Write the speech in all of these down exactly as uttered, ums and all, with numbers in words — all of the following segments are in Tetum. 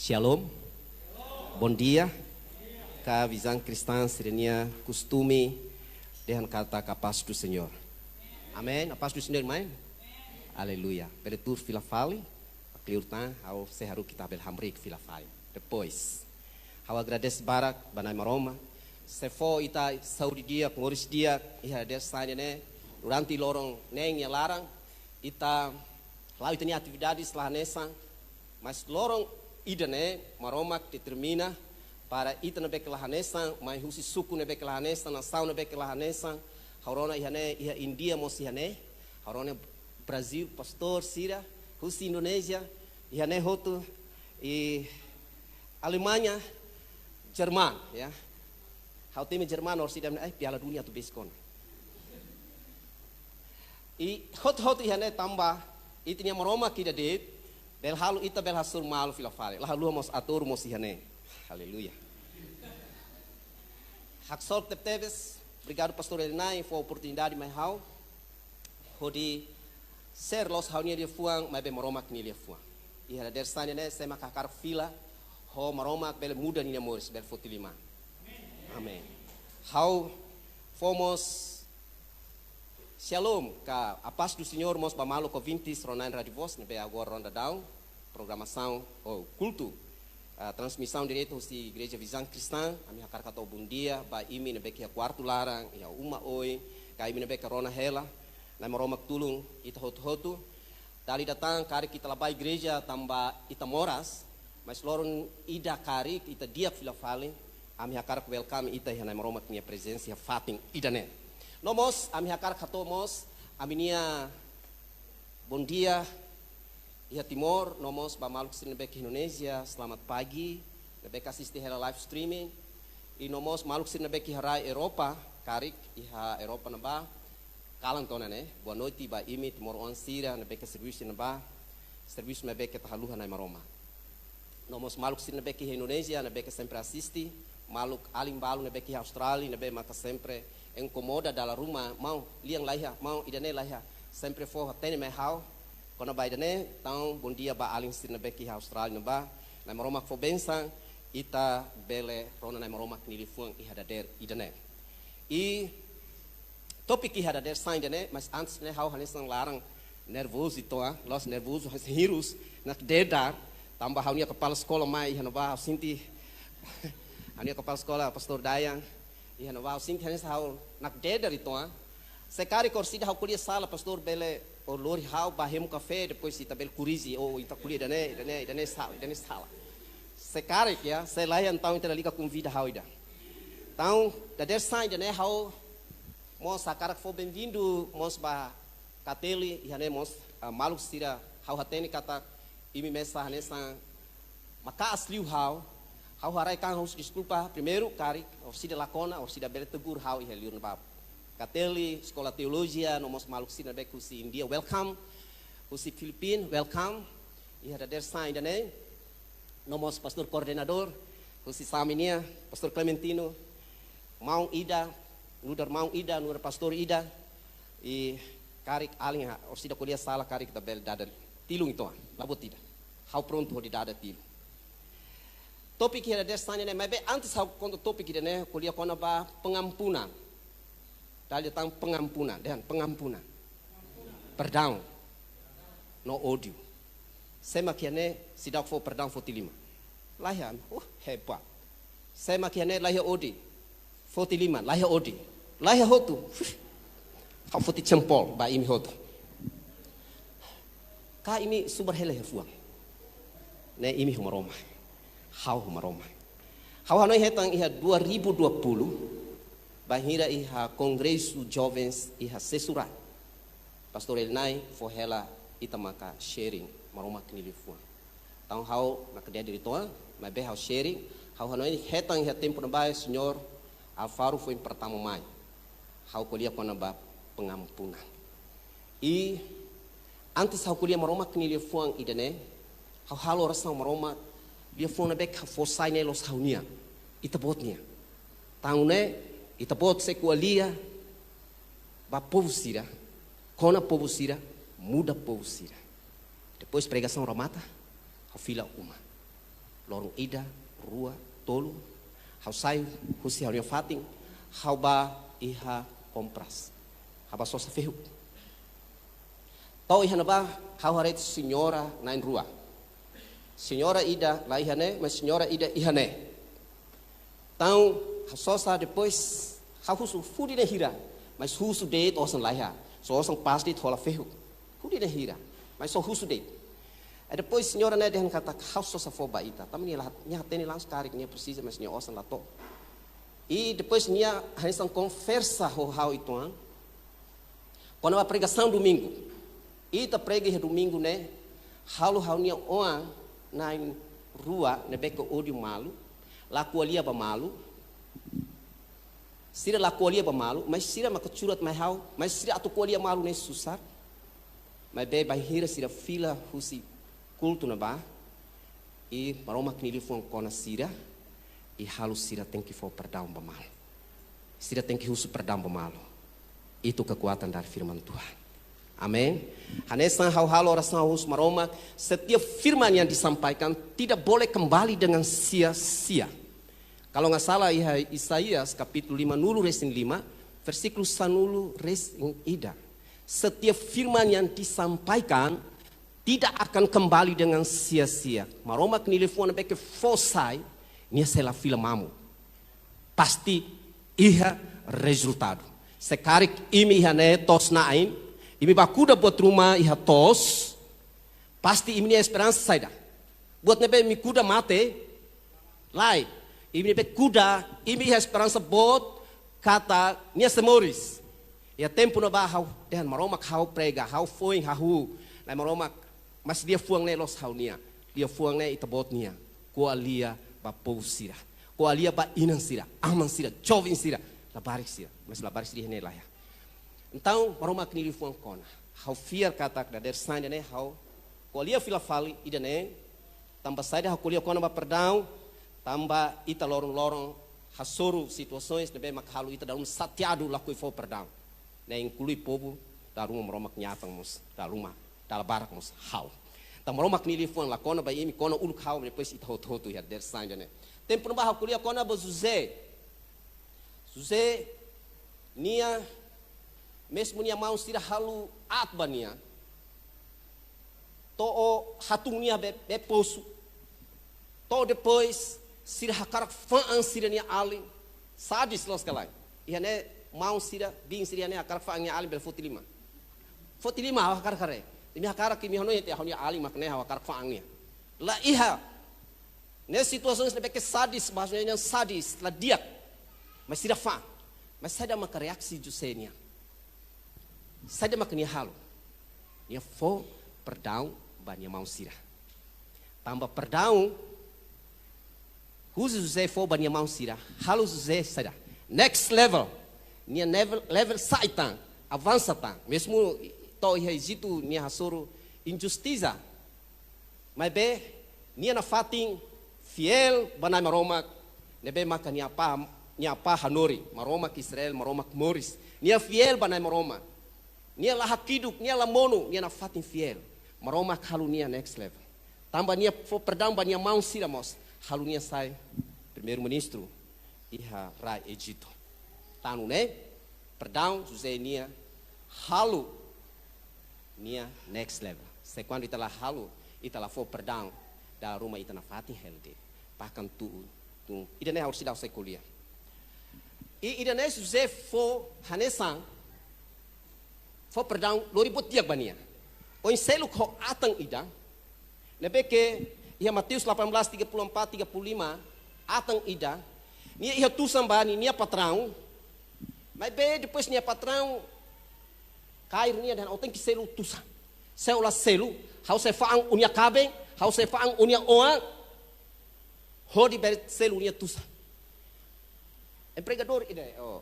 Shalom. Bom dia. Ka Vizaun Kristaun sira-nia kostume dehan katak a paz do Senhor. Amen. A paz do Senhor, irmã? Aleluia. Bele tuur fila fali. Kleur tan, ha'u sei haruka ita bele hamriik fila fali. Depois, ha'u agradese barak ba Na'i Maromak. Se fó ita saúde di'ak, moris di'ak, iha dadeer-saan ne'e, durante loron neen nia laran, ita la'o ita-nia atividades la hanesan, mas loron ida-ne'e, Maromak determina para ita ne'ebé ke la hanesan, mai husi suku ne'ebé ke la hanesan, nasaun ne'ebé ke la hanesan, ha'u rona iha ne'e, iha Índia mós iha ne'e, ha'u rona Brazil, pastór sira, husi Indonézia, iha ne'e hotu, i Alemanha, Jerman, ya. Ha'u temi Jerman, orsida, eh, Piala Dunia atu besik ona. I hotu-hotu iha ne'e tanba, ita-nia Maromak ida de'it, bele halo ita bele hasoru malu fila fali. La haluha mós ator mós iha ne'e. Aleluia. Haksolok tebetebes, obrigadu Pastór Elinai, fó oportunidade mai ha'u hodi share loos ha'u-nia liafuan, maibé Maromak nia liafuan. Iha dadeer-saan ne'e, sé mak hakarak fila, ho Maromak bele muda nia moris, bele foti liman. Amen. Ha'u fó mós shalom, ka a paz do Senhor mós ba maluk ouvintes rona iha Rádio Voz, ne'ebé agora rona daudaun programasaun ou kultu, ah, transmisaun diretu husi Igreja Vizaun Kristaun, ami hakarak hato'o bom dia ba imi ne'ebé ke iha kuartu laran, iha uma oin, ka imi ne'ebé ke rona hela, Na'i Maromak tulun ita hotu-hotu. Dala ida tan karik ita la bá igreja tanba ita moras, mas loron ida karik ita di'ak fila fali, ami hakarak welcome ita iha Na'i Maromak nia prezensa iha fatin ida-ne'e. No mós, ami hakarak hato'o mós ami-nia bom dia iha Timor, no mós ba maluk sira ne'ebé ke Indonézia, selamat pagi, ne'ebé ke asiste hela live streaming, i no mós maluk sira ne'ebé ke iha rai Europa, karik iha Europa ne'ebá, kalan tiha ona ne'e, boa noite ba imi timoroan sira ne'ebé ke servisu ne'ebá, servisu ne'ebé ke ita haluha Na'i Maromak. No mós maluk sira ne'ebé ke iha Indonézia, ne'ebé ke sempre asiste, maluk alin balu ne'ebé ke iha Austrália, ne'ebé maka sempre inkomoda dala ruma, maun, lian laiha, maun, ida-ne'e laiha, sempre fó hatene mai ha'u kona-ba ida-ne'e, entaun bom dia ba alin sira ne'ebé ke iha Austrália ne'ebá, Na'i Maromak fó bensaun, ita bele rona Na'i Maromak nia liafuan iha dadeer ida-ne'e. I tópiku iha dadeer-saan ida-ne'e, mas antes ne'e ha'u hanesan laran nervozu tiha ona, la'ós nervozu, hanesan hirus, nakdedar, tanba ha'u-nia kepala sekolah mai iha ne'ebá, ha'u sente, ha'u-nia kepala sekolah, Pastór Dayan, iha ne'ebá, ha'u sente hanesan ha'u nakdedar tiha ona. Se karik orsida ha'u ko'alia sala, pastór bele lori ha'u bá hemu kafé, depois ita bele korrije, oh, ita ko'alia ida-ne'e, ida-ne'e, ida-ne'e sala, ida-ne'e sala. Se karik, ya, se laiha entaun ita lalika konvida ha'u ida. Entaun, dadeer-saan ida-ne'e ha'u mós hakarak fó bem-vindo mós ba Kateli, iha ne'e mós, ah, maluk sira, ha'u hatene katak imi mesak hanesan maka'as liu ha'u, ha'u haraik an husu deskulpa, primeiru, karik orsida la kona, orsida bele tegur ha'u iha liur ne'ebá. Kateli, Eskola Teolojia, no mós maluk sira ne'ebé ke husi Índia, welcome, husi Filipina, welcome, iha dadeer-saan ida-ne'e, no mós pastór koordenadór, husi Sami nian, Pastór Clementino, maun ida, nu'udar maun ida, nu'udar pastór ida, i karik alin ha, orsida ko'alia sala karik ita bele dada tilun tiha ona, la buat ida. Ha'u prontu hodi dada tilun. Tópiku iha dadeer-saan ne'e, maibé antes ha'u konta tópiku ida-ne'e, ko'alia kona-ba pengampunan. Dala ida tan pengampunan, dehan pengampunan. Perdaun. No ódiu. Sé mak iha ne'e seidauk fó perdaun foti liman? Laiha, uh, hebat. Sé mak iha ne'e laiha ódiu? Foti liman, laiha ódiu. Laiha hotu. Ha'u foti jempol ba imi hotu. Ka imi subar hela iha fuan. Ne'e imi ho Maromak. Ha'u ho Maromak. Ha'u hanoin hetan iha dua ribu dua puluh, bainhira iha Kongresu Jovens iha Sesurai. Pastór Elinai fó hela ita maka sharing Maromak nia liafuan. Entaun ha'u nakdedar tiha ona, maibé ha'u sharing, ha'u hanoin hetan iha tempu ne'ebá Señór Alvaro foin pertama mai. Ha'u ko'alia kona-ba pengampunan. I antes ha'u ko'alia Maromak nia liafuan ida-ne'e, ha'u halo orasaun Maromak, liafuan ne'ebé ke fó sai ne'e la'ós ha'u-nian, Ita-Boot nian. Entaun ne'e, Ita-Boot sei ko'alia ba povu sira, kona povu sira, muda povu sira. Depois pregasaun remata, ha'u fila uma. Loron ida, rua, tolu, ha'u sai husi ha'u-nia fatin, ha'u bá iha kompras. Ha'u bá sosa fehuk. To'o iha ne'ebá, ha'u haree señora na'in-rua. Señora ida la iha ne'e, mas señora ida iha ne'e. Entaun, ha'u sosa depois, ha'u husu hudi ne'e hira, mas husu de'it osan la iha. Só osan pas de'it hola fehuk. Hudi ne'e hira, mas só husu de'it. I depois señora ne'e dehan katak ha'u sosa fó ba ita. Tanba nia la, nia hatene langsung karik nia presiza, mas nia osan la to'o. I depois nia hanesan konversa ho ha'u uitoan kona-ba pregasaun domingu. Ita prega iha domingu ne'e, halo ha'u-nia oan na'in-rua ne'ebé ke odi malu, la ko'alia ba malu. Sira la ko'alia ba malu, mas sira maka curhat mai ha'u, mas sira atu ko'alia malu ne'e susar. Maibé bainhira sira fila husi kultu ne'ebá, i Maromak nia liafuan kona sira, i halo sira tenke fó perdaun ba malu. Sira tenke husu perdaun ba malu. Itu kekuatan dari firman Tuhan. Amin. Hanesan ha'u halo orasaun husu Maromak, setiap firman yang disampaikan tidak boleh kembali dengan sia-sia. Kalau nggak salah, iha Isaías kapítulu lima-nulu resin lima, versíkulu sanulu resin ida. Setiap firman yang disampaikan tidak akan kembali dengan sia-sia. Maromak nia liafuan ne'ebé ke fó sai, nia sei la fila mamuk. Pasti iha rezultadu. Se karik imi iha ne'e to'os-na'in, imi bá kuda buat ruma iha to'os, pasti imi-nia esperansa saida? Buat ne'ebé imi kuda mate? Lae, imi ne'ebé kuda, imi iha esperansa boot katak nia sei moris. Iha tempu ne'ebá ha'u dehan Maromak, ha'u prega, ha'u foin hahú. Lae, Maromak, mas liafuan ne'e la'ós ha'u-nia. Liafuan ne'e Ita-Boot nia. Ko'alia ba povu sira. Ko'alia ba inan sira, aman sira, joven sira, labarik sira. Mas labarik sira iha ne'e la iha. Entaun, Maromak nia liafuan kona. Ha'u fiar katak dadeer-saan ida-ne'e ha'u ko'alia fila fali ida-ne'e, tanba saida ha'u ko'alia kona-ba perdaun, tanba ita loron-loron hasoru situasaun ne'ebé mak halo ita dala ruma xateadu, lakohi fó perdaun. Ne'e inklui povu dala ruma, Maromak nia atan mós dala ruma, dala barak mós ha'u. Entaun Maromak nia liafuan la kona ba imi, kona uluk ha'u, depois ita hotu-hotu iha dadeer-saan ida-ne'e. Tempu ne'ebá ha'u ko'alia kona-ba José. José, nia, mezmu nia maun sira halo aat ba nia, to'o hatún nia ba, ba posu. To'o depois, sira hakarak fa'an sira-nia alin. Sadis loos ka lae. Iha ne'e maun sira, biin sira iha ne'e hakarak fa'an nia alin bele foti liman. Foti liman, ha'u hakarak haree. Imi hakarak imi hanoin dehan ha'u-nia alin mak ne'e, ha'u hakarak fa'an nia. La iha. Ne'e situasaun ne'ebé ke sadis, bahasa Indonesia sadis, la di'ak. Mas sira fa'an. Mas saida maka reaksi José nian? Saida maka nia halo? Nia fó perdaun ba nia maun sira. Tanba perdaun husi José fó ba nia maun sira, halo José saida? Next level. Nia level, level sa'e tan, avansa tan. Mezmu to'o iha Ejitu nia hasoru injustisa, maibé nia nafatin fiél ba Na'i Maromak, ne'ebé maka nia apá, nia apá hanorin, Maromak Israel, Maromak moris. Nia fiél ba Na'i Maromak. Nia la hakiduk, nia la monu, nia nafatin fiél. Maromak halo nia next level. Tanba nia fó perdaun ba nia maun sira mós, halo nia sai primeiru-ministru iha rai Ejitu. Tan ne'e, perdaun José nia halo nia next level. Se kuandu ita la halo, ita la fó perdaun, dala ruma ita nafatin hela de'it. Bahkan tu'u, tu'u. Ida-ne'e ha'u seidauk sai ko'alia. I ida-ne'e José fó hanesan, fó perdaun, lori buat di'ak ba nia. Oin seluk ho atan ida, ne'ebé ke iha Mateus delapan belas tiga puluh empat, tiga puluh lima, atan ida, nia iha tusan ba nia, nia patraun, maibé depois nia patraun kaer nia dehan: "Ó tenke selu tusan. Se ó la selu, ha'u sei fa'an ó-nia kaben, ha'u sei fa'an ó-nia oan, hodi bele selu ó-nia tusan." Empregadór ida-ne'e, oh,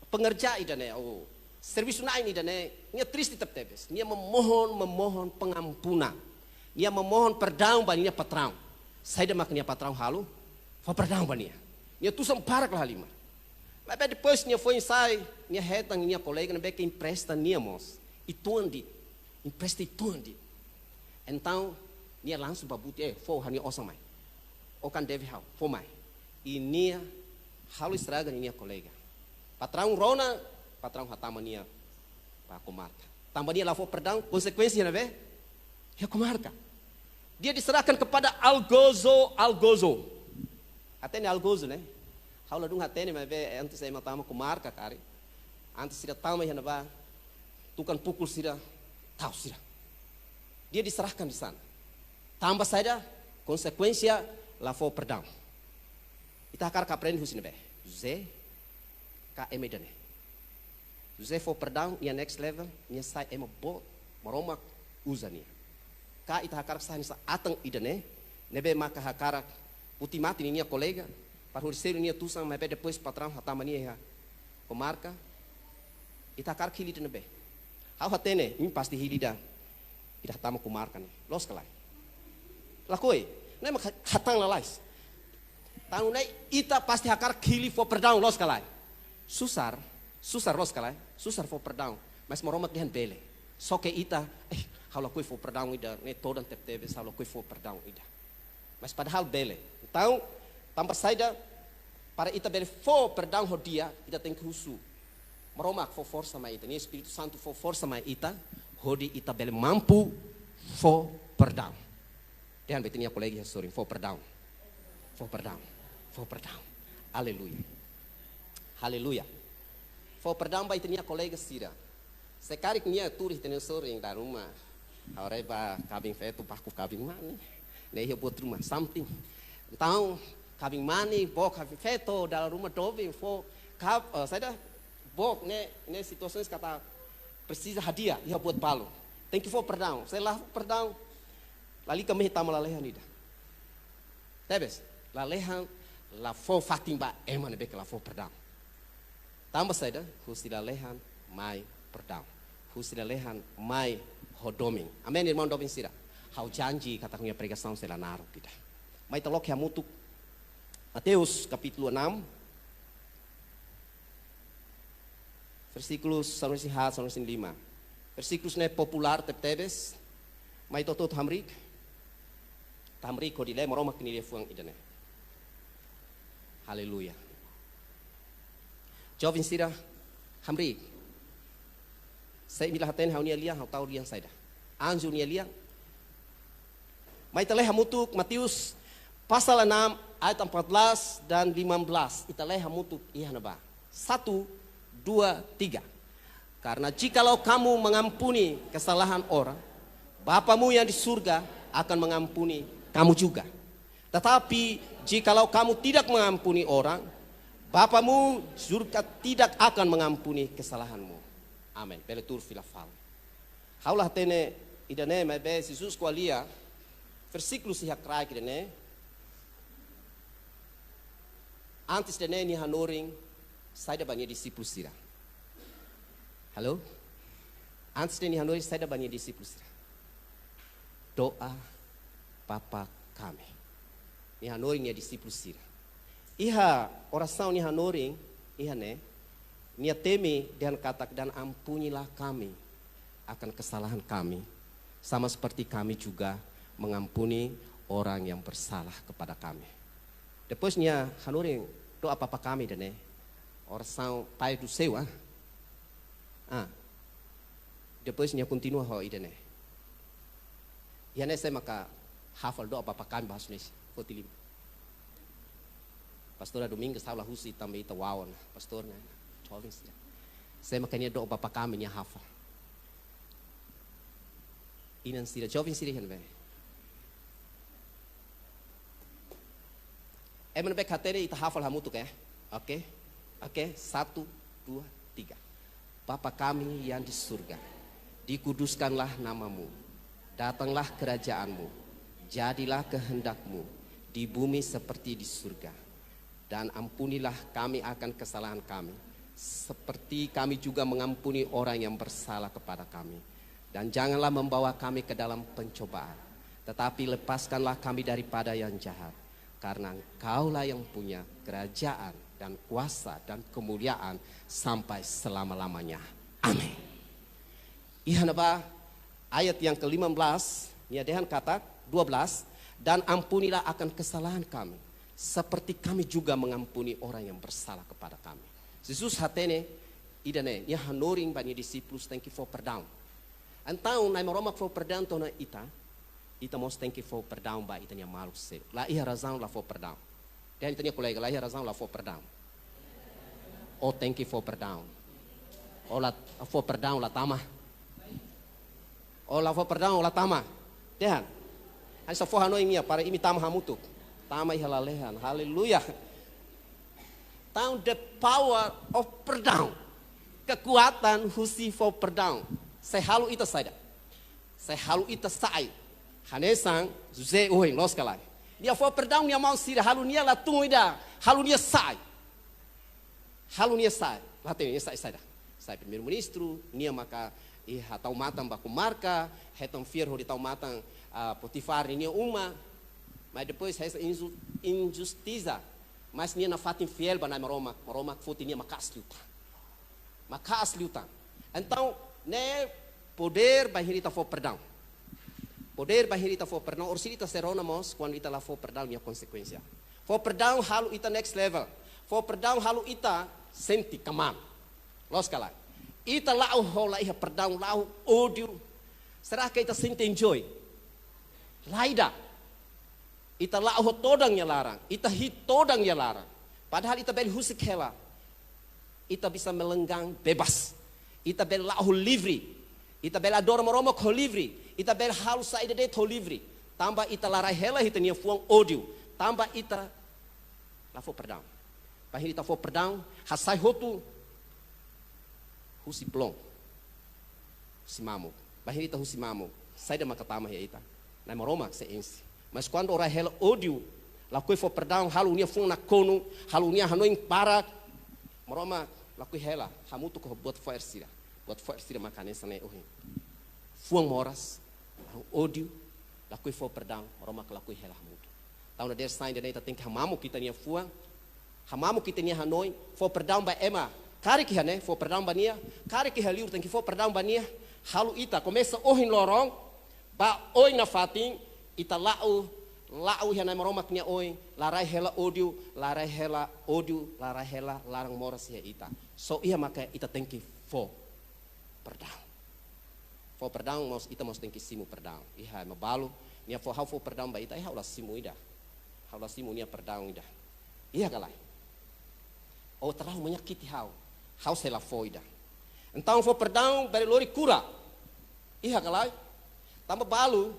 pengerja ida-ne'e, oh, servisu-na'in ida-ne'e, nia triste tebetebes. Nia memohon, memohon pengampunan. Nia memohon perdaun ba nia patraun. Saida mak nia patraun halo? Fó perdaun ba nia. Nia tusan barak la halimar. Maibé depois nia foin sai, nia hetan nia kolega ne'ebé ke empresta nia mós. Uitoan de'it. Empresta uitoan de'it. Entaun, nia langsung bá buti, "Eh, fó ha'u-nia osan mai." O kan deve ha'u, fó mai. I nia halo estraga ninia kolega. Patraun rona, patraun hatama nia ba komarka. Tanba nia la fó perdaun, konsekuénsia ne'ebé? Iha komarka. Dia diserahkan kepada algozo, algozo. Hatene algozo, ne'e? Ha'u ladún hatene, maibé antes ema tama komarka karik. Antes sira tama iha ne'ebá, tukan pukul sira, tau sira. Dia diserahkan di sana. Tanba saida? Konsekuénsia la fó perdaun. Ita hakarak aprende husi ne'ebé? José ka ema ida-ne'e. José fó perdaun, nia next level, nia sai ema boot, Maromak uza nia. Ka ita hakarak sai hanesan atan ida-ne'e, ne'ebé maka hakarak buti mate ninia kolega, para hodi selu nia tusan, maibé depois patraun hatama nia iha komarka, ita hakarak hili ida-ne'ebé? Ha'u hatene, imi pasti hili ida, ida hatama komarka ne'e. Loos ka lae? Lakohi, ne'e mak hatán lalais. Tanba ne'e ita pasti hakarak hili fó perdaun, loos ka lae? Susar, susar, loos ka lae? Susar fó perdaun, mas Maromak dehan bele. Só ke ita, eh, ha'u lakohi fó perdaun ida, ne'e todan tebetebes, ha'u lakohi fó perdaun ida. Mas padahal bele. Entaun, tanba saida, para ita bele fó perdaun ho di'ak, ita tenke husu Maromak fó forsa mai ita, nia Espíritu Santu fó forsa mai ita, hodi ita bele mampu fó perdaun. Dehan ba ita-nia kolega iha sorin, fó perdaun. Fó perdaun. Fó perdaun. Aleluia. Aleluia. Fó perdaun ba ita-nia kolega sira. Se karik nia tuur iha ita-nia sorin, dala ruma, ha'u haree ba kabin feto baku kabin mane. Ne'e iha buat ruma, something. Entaun, kabin mane, book kabin feto, dala ruma doben, fó, kab-, eh, saida, book, ne'e, ne'e situasaun katak presiza hadi'a, iha buat balu. Tenke fó perdaun. Se la fó perdaun, lalika mehi tama lalehan ida. Tebes, lalehan la fó fatin ba ema ne'ebé ke la fó perdaun. Tanba saida, husi lalehan mai perdaun. Husi lalehan mai ho domin. Amen, irmaun doben sira. Ha'u janji katak ha'u-nia pregasaun sei la naruk ida. Mai ita loke hamutuk Mateus kapítulu enam, versíkulu sanulu-resin-haat, sanulu-resin-lima. Versíkulu ne'e populár tebetebes. Mai ita hotu-hotu hamriik. Ita hamriik hodi lee Maromak nia liafuan ida-ne'e. Aleluia. Joven sira, hamriik. Se imi la hatene ha'u-nia lian, ha'u tau lian saida? Anju nia lian. Mai ita lee hamutuk Mateus pasal enam ayat empat belas dan lima belas. Ita lee hamutuk iha ne'ebá. Satu, dua, tiga. Karena jikalau kamu mengampuni kesalahan orang, Bapamu yang di surga akan mengampuni kamu juga. Tetapi jikalau kamu tidak mengampuni orang, Bapamu surga tidak akan mengampuni kesalahanmu. Amen. Bele tuur fila fali. Ha'u la hatene ida-ne'e, maibé Jesus ko'alia, versíkulu iha kraik ida-ne'e. Antes ida-ne'e nia hanorin saida ba nia dixípulu sira? Halo? Antes ida-ne'e nia hanorin saida ba nia dixípulu sira? Doa Bapa kami. Nia hanorin nia dixípulu sira. Iha orasaun nia hanorin, iha ne'e, nia temi dehan katak, "Dan ampunilah kami akan kesalahan kami, sama seperti kami juga mengampuni orang yang bersalah kepada kami." Depois nia hanorin doa Bapa kami ida-ne'e, orasaun Pai do Céu, ah. Ah. Depois nia kontinua ho ida-ne'e. Iha ne'e sé maka hafal doa Bapa kami bahasa Indonesia? Foti liman. Pastora Domingas ha'u la husu tanba ita wawan, pastor ne'e, joven sira. Sé maka nia doa Bapa kami nia hafal? Inan sira, joven sira iha ne'ebé? Ema ne'ebé hatene ita hafal hamutuk, eh? Oke? Oke, satu, dua, tiga. Bapa kami yang di surga, dikuduskanlah nama-Mu. Datanglah kerajaan-Mu. Jadilah kehendak-Mu di bumi seperti di surga. Dan ampunilah kami akan kesalahan kami, seperti kami juga mengampuni orang yang bersalah kepada kami. Dan janganlah membawa kami ke dalam pencobaan, tetapi lepaskanlah kami daripada yang jahat. Karena Engkaulah yang punya kerajaan dan kuasa dan kemuliaan sampai selama-lamanya. Amin. Iha ne'ebá, ayat yang kelima belas, nia dehan katak, dua belas, Dan ampunilah akan kesalahan kami, seperti kami juga mengampuni orang yang bersalah kepada kami. Jesus hatene ida-ne'e, nia hanorin ba nia disípulus tenke fó perdaun. Entaun, Na'i Maromak fó perdaun to'o ona ita, ita mós tenke fó perdaun ba ita-nia maluk seluk. La iha razaun la fó perdaun. Dehan ita-nia kolega, la iha razaun la fó perdaun. Ó tenke fó perdaun. Ó la fó perdaun la tama. Ó la fó perdaun la tama. Dehan. Hanesan fó hanoin nia, para imi tama hamutuk. Tama iha lalehan. Haleluya. Entaun the power of perdaun. Kekuatan husi fó perdaun. Sei halo ita saida? Sei halo ita sa'e. Hanesan José ohin, loos ka lae? Nia fó perdaun nia maun sira, halo nia la tun ida, halo nia sa'e. Halo nia sa'e. La hatene nia sa'e saida? Sa'e primeiru-ministru, nia maka iha tau matan ba komarka, hetan fiar hodi tau matan, ah, Potifar nia uma. Mas depois hetan inju-, injustisa. Mas nia nafatin fiél ba Na'i Maromak, Maromak foti nia maka'as liután. Maka'as liután. Entaun, ne'e podér bainhira ita fó perdaun. Podér bainhira ita fó perdaun, orsida ita sei rona mós, kuandu ita la fó perdaun nia konsekuénsia. Fó perdaun halo ita next level. Fó perdaun halo ita sente kmaan. Loos ka lae? Ita la'o ho la iha perdaun, la'o ódiu. Será que ita sente enjoy? Lae ida. Ita la'o ho todan nia laran, ita hi'it todan nia laran. Padahal ita bele husik hela. Ita bisa melenggang bebas. Ita bele la'o ho livre. Ita bele adora Maromak ho livre. Ita bele halo saida de'it ho livre. Tanba ita la rai hela iha ita-nia fuan ódiu. Tanba ita la fó perdaun. Bainhira ita fó perdaun, hasai hotu husi plon. Husi mamuk. Bainhira ita husi mamuk, saida maka tama iha ita? Na'i Maromak sei enxe. Mas kuandu ó rai hela ódiu, lakohi fó perdaun, halo nia fuan nakonu, halo nia hanoin barak, Maromak lakohi hela, hamutuk ho buat fo'er sira. Buat fo'er sira maka hanesan ne'e ohin. Fuan moras, ódiu, lakohi fó perdaun, Maromak lakohi hela hamutuk. Entaun dadeer-saan ida-ne'e ita tenke hamamuk ita-nia fuan, hamamuk ita-nia hanoin, fó perdaun ba ema. Karik iha ne'e, fó perdaun ba nia. Karik iha liur, tenke fó perdaun ba nia. Halo ita, komesa ohin loron, ba oin nafatin, ita la'o, la'o iha Na'i Maromak nia oin, la rai hela ódiu, la rai hela ódiu, la rai hela laran moras iha ita. Só iha maka ita tenke fó perdaun. Fó perdaun, mós, ita mós tenke simu perdaun. Iha ema balu, nia fó, ha'u fó perdaun ba ita, eh, ha'u la simu ida. Ha'u la simu nia perdaun ida. Iha ka lae? Ó terlalu menyakiti ha'u. Ha'u sei la fó ida. Entaun fó perdaun, bele lori kura. Iha ka lae? Tanba balu,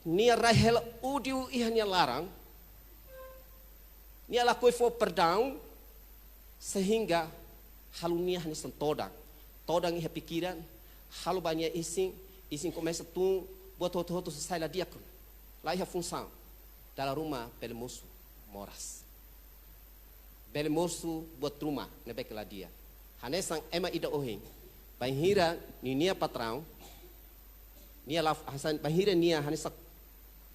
nia rai hela ódiu iha nia laran, nia lakohi fó perdaun, sehingga halo nia hanesan todan. Todan iha pikiran, halo ba nia isin, isin komesa tun, buat hotu-hotu sei sai la di'ak. La iha funsaun. Dala ruma bele mosu moras. Bele mosu buat ruma ne'ebé ke la di'ak. Hanesan ema ida ohin. Bainhira ninia patraun, nia la, hanesan, bainhira nia hanesan,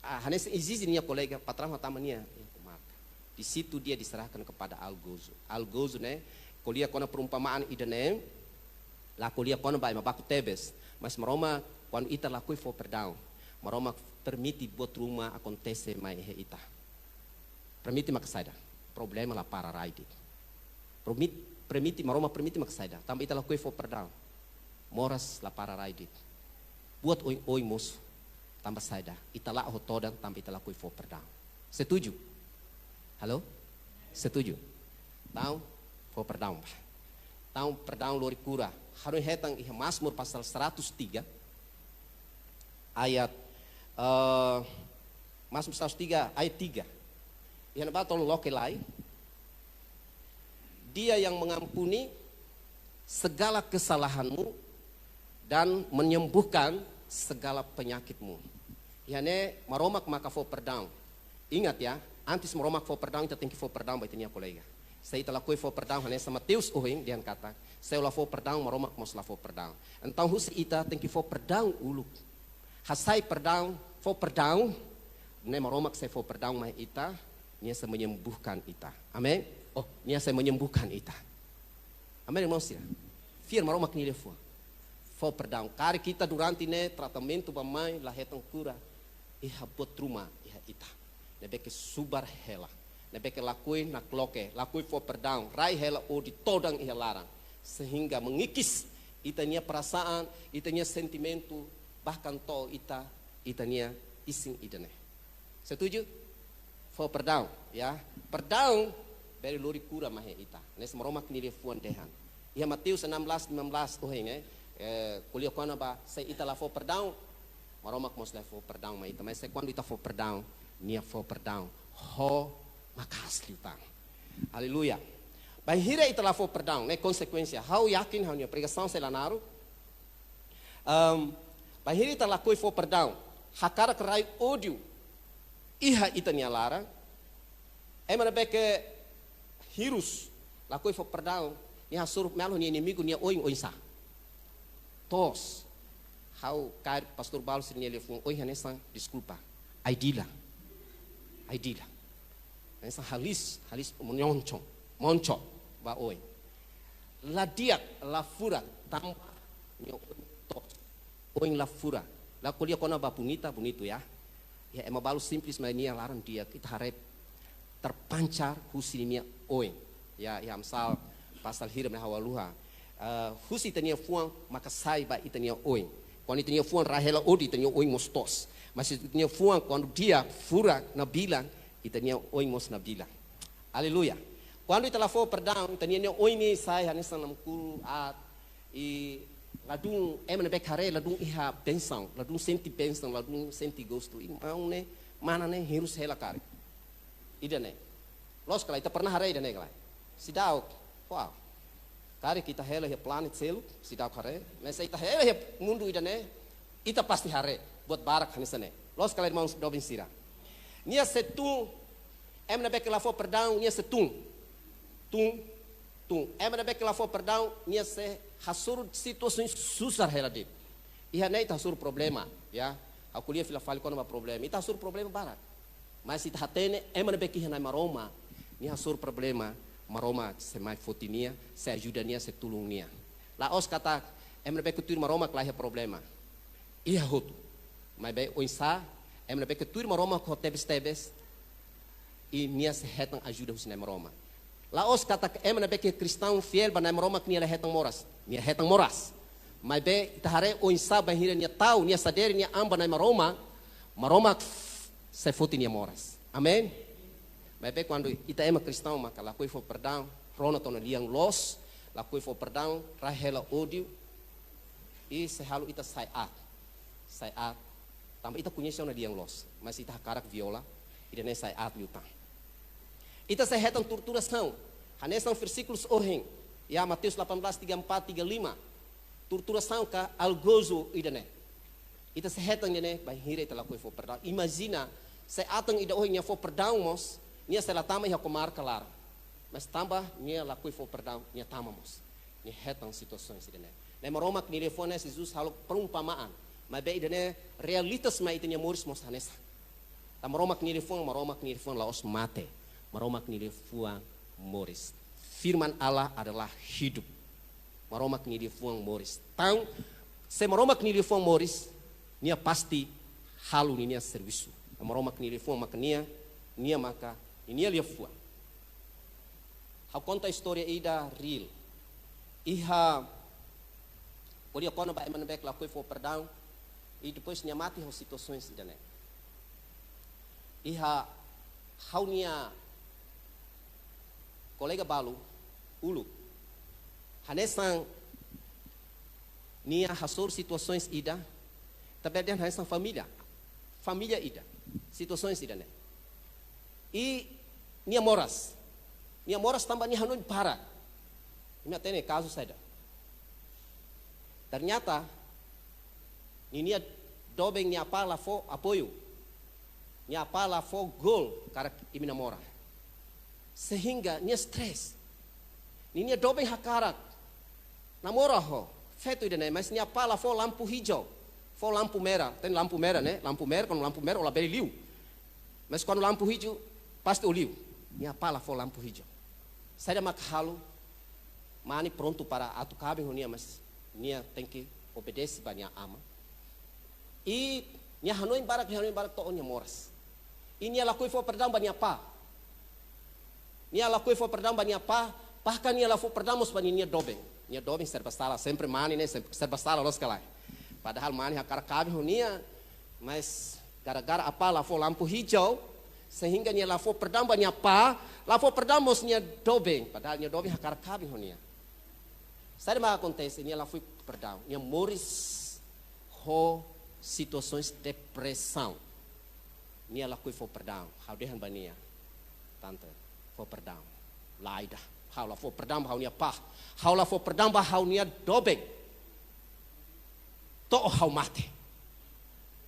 ah, hanesan ezije nia kolega, patraun hatama nia, eh, komarka. Di situ dia diserahkan kepada algozu. Algozu ne'e, ko'alia kona-ba perumpamaan ida-ne'e, la ko'alia kona-ba ema baku tebes. Mas Maromak, kuandu ita lakohi fó perdaun, Maromak permite buat ruma akontese mai iha ita. Permite maka saida? Problema la para rai de'it. Permit-, permite, Maromak permite maka saida? Tanba ita lakohi fó perdaun. Moras la para rai de'it. Buat oioin mosu. Tanba saida? Ita la'o ho todan, tanba ita lakohi fó perdaun. Setuju? Halo? Setuju? Entaun, fó perdaun ba. Entaun, perdaun lori kura. Ha'u hetan iha Mazmur pasal seratus tiga, ayat, eh, Mazmur seratus tiga ayat tiga. Iha ne'ebá tolong loke lai. Dia yang mengampuni segala kesalahanmu dan menyembuhkan segala penyakitmu. Iha ne'e Maromak maka fó perdaun. Ingat ya, antes Maromak fó perdaun, ita tenke fó perdaun ba ita-nia kolega. Se ita lakohi fó perdaun, hanesan Mateus ohin dehan katak, se ó la fó perdaun, Maromak mós la fó perdaun. Entaun husi ita tenke fó perdaun uluk. Hasai perdaun, fó perdaun, ne'e Maromak sei fó perdaun mai ita, nia sei menyembuhkan ita. Amen? Oh, nia sei menyembuhkan ita. Amen, irmãos? Fiar Maromak nia liafuan. Fó perdaun. Karik ita durante ne'e tratamentu bá-mai, la hetan kura. iha buat ruma iha ita ne'ebé ke subar hela, ne'ebé ke lakohi nakloke, lakohi fó perdaun, rai hela ódiu todan iha laran, sehingga mengikis ita-nia perasaan, ita-nia sentimentu, bahkan to'o ita, ita-nia isin ida-ne'e. Setuju? Fó perdaun, ya. Perdaun bele lori kura mai iha ita. Ne'e Maromak nia liafuan dehan. Iha Mateus enam belas lima belas ohin, eh, eh, ko'alia kona-ba, se ita la fó perdaun, Maromak mós la fó perdaun mai ita. Mas se kuandu ita fó perdaun, nia fó perdaun ho maka'as liután. Aleluia. Bainhira ita la fó perdaun, ne'e konsekuénsia. Ha'u yakin ha'u-nia pregasaun sei la naruk. Em, bainhira ita lakohi fó perdaun, hakarak rai ódiu iha ita-nia laran, ema ne'ebé ke hirus, lakohi fó perdaun, nia hasoru melo nia inimigu nia oin, oinsá? Toos. Ha'u kaer Pastór Balu sira-nia liafuan ohin hanesan, deskulpa, ai-dila. Ai-dila. Hanesan halis, halis monchong, moncho ba oin. La di'ak, la furak, tanba nia oin toos. Oin la furak. La ko'alia kona-ba bonita, bonitu, ya. Ya, ema balu simples, mas nia laran di'ak, ita haree terpancar husi nia oin. Ya, ya, Amsal pasal hira ne'e ha'u haluha. Eh, husi ita-nia fuan maka sai ba ita-nia oin. Kuandu ita-nia fuan rai hela ódiu, ita-nia oin mós toos. Mas ita-nia fuan kuandu di'ak, furak, nabilan, ita-nia oin mós nabilan. Aleluia. Kuandu ita la fó perdaun, ita-nia, nia oin ne'e sai hanesan namkuru aat, i ladún, ema ne'ebé ke haree, ladún iha bensaun, ladún sente bensaun, ladún sente gostu. I maun ne'e, mana ne'e, hirus hela karik. Ida-ne'e. Loos ka lae, ita pernah haree ida-ne'e ka lae? Seidauk. Wow. Karik ita hela iha planet seluk, seidauk haree. Mas se ita hela iha mundu ida-ne'e, ita pasti haree buat barak hanesan ne'e. Loos ka lae, irmaun doben sira? Nia sei tun, ema ne'ebé ke la fó perdaun, nia sei tun. Tun, tun. Ema ne'ebé ke la fó perdaun, nia sei hasoru situasaun susar hela de'it. Iha ne'e ita hasoru problema, ya. Ha'u ko'alia fila fali kona-ba problema. Ita hasoru problema barak. Mas ita hatene, ema ne'ebé ke iha Na'i Maromak, nia hasoru problema, Maromak sei mai foti nia, sei ajuda nia, sei tulun nia. La'ós katak, ema ne'ebé ke tuir Maromak la iha problema. Iha hotu. Maibé oinsá, ema ne'ebé ke tuir Maromak ho tebes-tebes, i nia sei hetan ajuda husi Na'i Maromak. La'ós katak ema ne'ebé ke kristaun fiél ba Na'i Maromak nia la hetan moras. Nia hetan moras. Maibé ita haree oinsá bainhira nia tau, nia sadere nia an ba Na'i Maromak, Maromak sei foti nia moras. Amen? Maibé kuandu ita ema kristaun maka lakohi fó perdaun, rona to'o ona lian loos, lakohi fó perdaun, rai hela ódiu, i sei halo ita sai aat. Sai aat. Tanba ita koñese ona lian loos, mas ita hakarak viola, ida-ne'e sai aat liután. Ita sei hetan torturasaun. Hanesan versíkulus ohin, ya, Mateus delapan belas tiga puluh empat, tiga puluh lima. Torturasaun ka algozu ida-ne'e. Ita sei hetan ida-ne'e, bainhira ita lakohi fó perdaun. Imajina, se atan ida ohin nia fó perdaun mós, nia sei la tama iha komarka laran. Mas tanba nia lakohi fó perdaun, nia tama mós. Nia hetan situasaun ida-ne'e. Na'i Maromak nia liafuan ne'e, Jesus halo perumpamaan. Maibé ida-ne'e realitas mai ita-nia moris mós hanesan. Tanba Maromak nia liafuan, Maromak nia liafuan la'ós mate. Maromak nia liafuan moris. Firman Allah adalah hidup. Maromak nia liafuan moris. Entaun, se Maromak nia liafuan moris, nia pasti halo ninia servisu. Maromak nia liafuan maka nia, nia maka ninia liafuan. Ha'u konta istória ida real. Iha, ko'alia kona-ba ema ne'ebé ke lakohi fó perdaun, i depois nia mate ho situasaun ida-ne'e. Iha ha'u-nia kolega balu uluk. Hanesan nia hasoru situasaun ida, ita bele dehan hanesan família. Família ida. Situasaun ida-ne'e. I nia moras. Nia moras tanba nia hanoin barak. Imi hatene kazu saida? Ternyata, ninia doben nia apá la fó apoiu. Nia apá la fó gol hakarak imi namora. Sehingga nia stres. Ninia doben hakarak namora ho feto ida-ne'e, mas nia apá la fó lampu hijau. Fó lampu merah, hatene lampu merah ne'e, lampu merah, kuandu lampu merah ó labele liu. Mas kuandu lampu hijau, pasti ó liu. Nia apá la fó lampu hijau. Saida mak halo, mane prontu para atu kaben ho nia, mas nia tenke obedese ba nia aman. I Nia hanoin barak, nia hanoin barak to'o nia moras. I nia lakohi fó perdaun ba nia apá. Nia lakohi fó perdaun ba nia apá, bahkan nia la fó perdaun mós ba ninia doben. Nia doben serba sala, sempre mane ne'e, sem-, serba sala loos ka lae. Padahal mane hakarak kaben ho nia, mas gara-gara apá la fó lampu hijau, sehingga nia la fó perdaun ba nia apá, la fó perdaun mós nia doben, padahal nia doben hakarak kaben ho nia. Saida mak akontese, nia la fó perdaun, nia moris ho situasaun depresaun. Nia lakohi fó perdaun, ha'u dehan ba nia: Tante, fó perdaun. Lae ida, ha'u la fó perdaun ba ha'u-nia apá, ha'u la fó perdaun ba ha'u-nia doben to'o ha'u mate.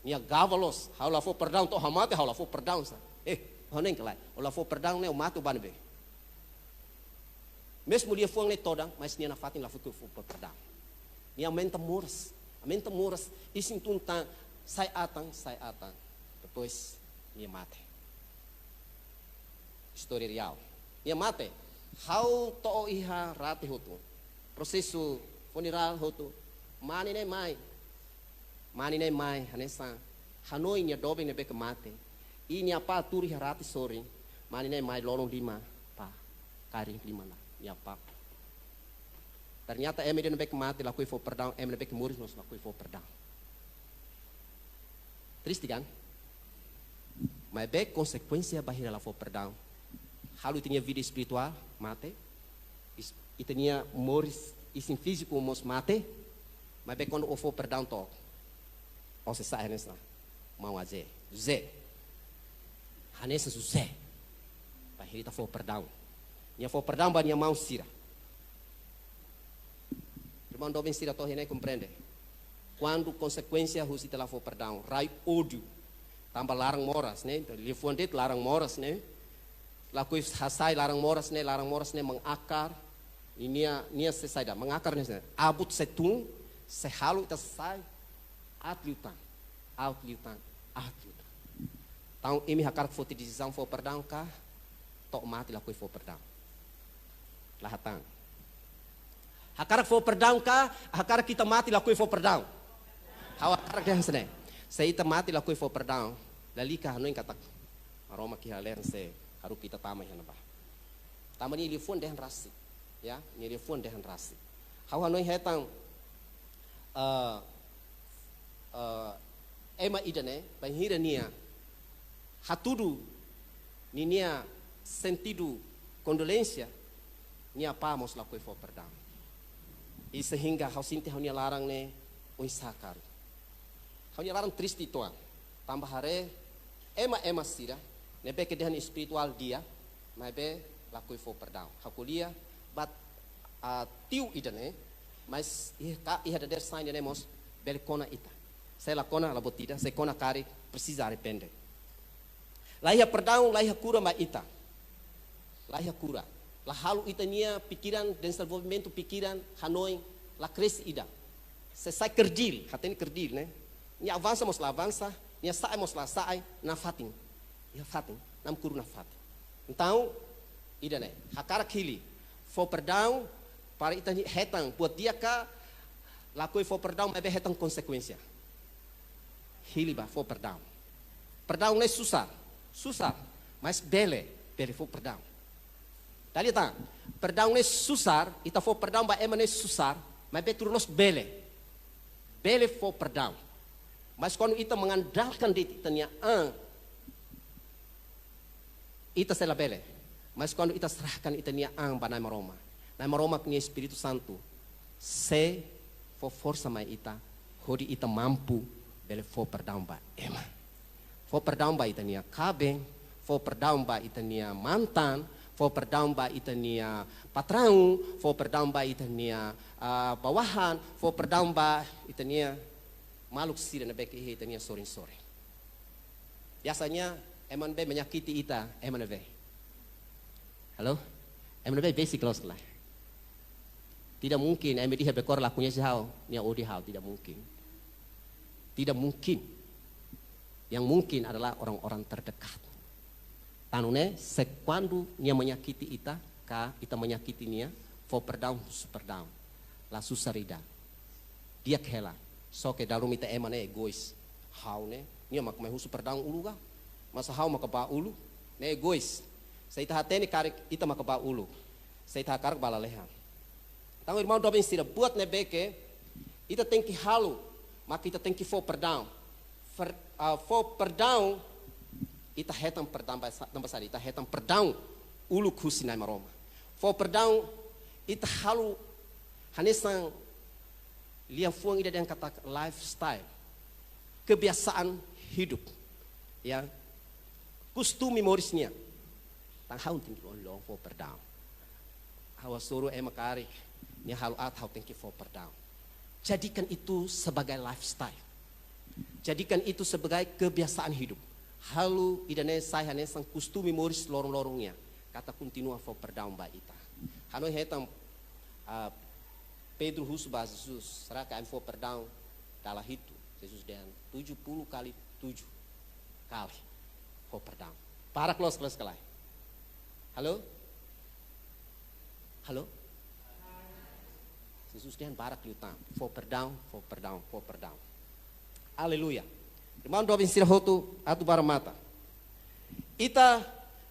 Nia gaba loos, ha'u la fó perdaun to'o ha'u mate, ha'u la fó perdaun sa. Eh, ha'u hanoin ka lae, ó la fó perdaun ne'e ó mate, ó bá ne'ebé? Mezmu liafuan ne'e todan, mas nia nafatin la fó, fó perdaun. Nia aumenta moras, aumenta moras, isin tun tan, sa'e atan, sa'e atan. Depois nia mate. Istória reál. Nia mate. Ha'u to'o iha rate hotu. Prosesu funerál hotu. Mane ne'e mai. Mane ne'e mai, hanesan hanoin nia doben ne'ebé ke mate. I nia apá tuur iha rate sorin. Mane ne'e mai lolon liman, pá, kaer liman ona nia apá. Ternyata ema ida ne'ebé ke mate lakohi fó perdaun, ema ne'ebé ke moris mós lakohi fó perdaun. Triste kan? Maibé konsekuénsia bainhira la fó perdaun, halo ita-nia vida espirituál mate, is-, ita-nia moris, isin fíziku mós mate. Maibé kuandu ó fó perdaun to'ok, ó sei sa'e hanesan maun José. José. Hanesan José. Bainhira ita fó perdaun. Nia fó perdaun ba nia maun sira. Irmaun doben sira to'o iha ne'e komprende. Kuandu konsekuénsia husi ita la fó perdaun, rai ódiu. Tanba laran moras ne'e, liafuan de'it laran moras ne'e. Lakohi hasai laran moras ne'e, laran moras ne'e mengakar. I nia, nia sei saida, mengakar ne'e, abut sei tun, sei halo ita sai aat liután, aat liután, aat liután. Entaun imi hakarak foti desizaun fó perdaun ka to'o mate lakohi fó perdaun? La hatán. Hakarak fó perdaun ka hakarak ita mate lakohi fó perdaun? Ha'u hakarak dehan hanesan ne'e. Se ita mate lakohi fó perdaun, lalika hanoin katak Maromak iha lalehan sei haruka ita tama iha ne'ebá. Tanba nia liafuan dehan rasik. Ya, nia liafuan dehan rasik. Ha'u hanoin hetan, eh, eh, ema ida ne'e, bainhira nia hatudu ninia sentidu kondolénsia, nia apá mós lakohi fó perdaun. I sehingga ha'u sente ha'u-nia laran ne'e oinsá karik. Ha'u-nia laran triste uitoan. Tanba haree ema-ema sira ne'ebé ke dehan espirituál di'ak, maibé lakohi fó perdaun. Ha'u ko'alia ba, ah, tiu ida ne'e, mas iha ka, iha dadeer-saan ida ne'e mós bele kona ita. Se la kona, la buat ida, se kona karik, presiza arrepende. La iha perdaun, la iha kura ba ita. La iha kura. La halo ita-nia pikiran, dezenvolvimentu pikiran, hanoin, la krese ida. Sei sai kerdil, hatene kerdil, ne'e? Nia avansa mós la avansa, nia sa'e mós la sa'e, nafatin. Iha fatin, namkuru nafatin. Entaun, ida ne'e, hakarak hili, fó perdaun, para ita hetan buat di'ak ka, lakohi fó perdaun, maibé hetan konsekuénsia. Hili bá, fó perdaun. Perdaun ne'e susar, susar, mas bele, bele fó perdaun. Dala ida tan, perdaun ne'e susar, ita fó perdaun ba ema ne'e susar, maibé tuir loos bele. Bele fó perdaun. Mas kuandu ita mengandalkan de'it ita-nia an, ita sei la bele. Mas kuandu ita serahkan ita-nia an ba Na'i Maromak, Na'i Maromak nia Espíritu Santu sei fó forsa mai ita, hodi ita mampu bele fó perdaun ba ema. Fó perdaun ba ita-nia kaben, fó perdaun ba ita-nia mantan, fó perdaun ba ita-nia patraun, fó perdaun ba ita-nia, ah, bawahan, fó perdaun ba ita-nia maluk sira ne'ebé ke iha ita-nia sorin-sorin. Biasanya, ema ne'ebé menyakiti ita, ema ne'ebé? Halo? Ema ne'ebé besik loos ka lae? Tidak mungkin, ema ida iha Bekor la koñese ha'u, nia odi ha'u, tidak mungkin. Tidak mungkin. Yang mungkin adalah orang-orang terdekat. Tan ne'e, se kuandu nia menyakiti ita, ka ita menyakiti nia, fó perdaun, husu perdaun. La susar ida. Di'ak hela. Só ke dala ruma ita ema ne'e egois. Ha'u ne'e, nia mak mai husu perdaun uluk ka? Masa ha'u maka ba uluk? Ne'e egois. Se ita hatene karik ita maka ba uluk, se ita hakarak ba lalehan. Entaun, irmaun doben sira, buat ne'ebé ke ita tenke halo, maka ita tenke fó perdaun. Fer-, ah, fó perdaun, ita hetan perdaun ba sa-, tanba saida? Ita hetan perdaun uluk husi Na'i Maromak. Fó perdaun, ita halo hanesan liafuan ida dehan katak lifestyle, kebiasaan hidup, ya, kostume moris nian. Entaun ha'u tenke loron-loron fó perdaun. Ha'u hasoru ema karik, nia halo aat, ha'u tenke fó perdaun. Jadikan itu sebagai lifestyle. Jadikan itu sebagai kebiasaan hidup. Halo ida-ne'e sai hanesan kostume moris loron-loron nian. Katak kontinua fó perdaun ba ita. Ha'u hetan, ah, Pedro husu ba Jesus, "Será ke ami fó perdaun dala hitu?" Jesus dehan, "Tujuh puluh kali tujuh kali fó perdaun." Barak loos, kelas kalai. Halo? Halo? Jesus dehan barak liután. Fó perdaun, fó perdaun, fó perdaun. Aleluia. Irmaun doben sira hotu, atu bá remata. Ita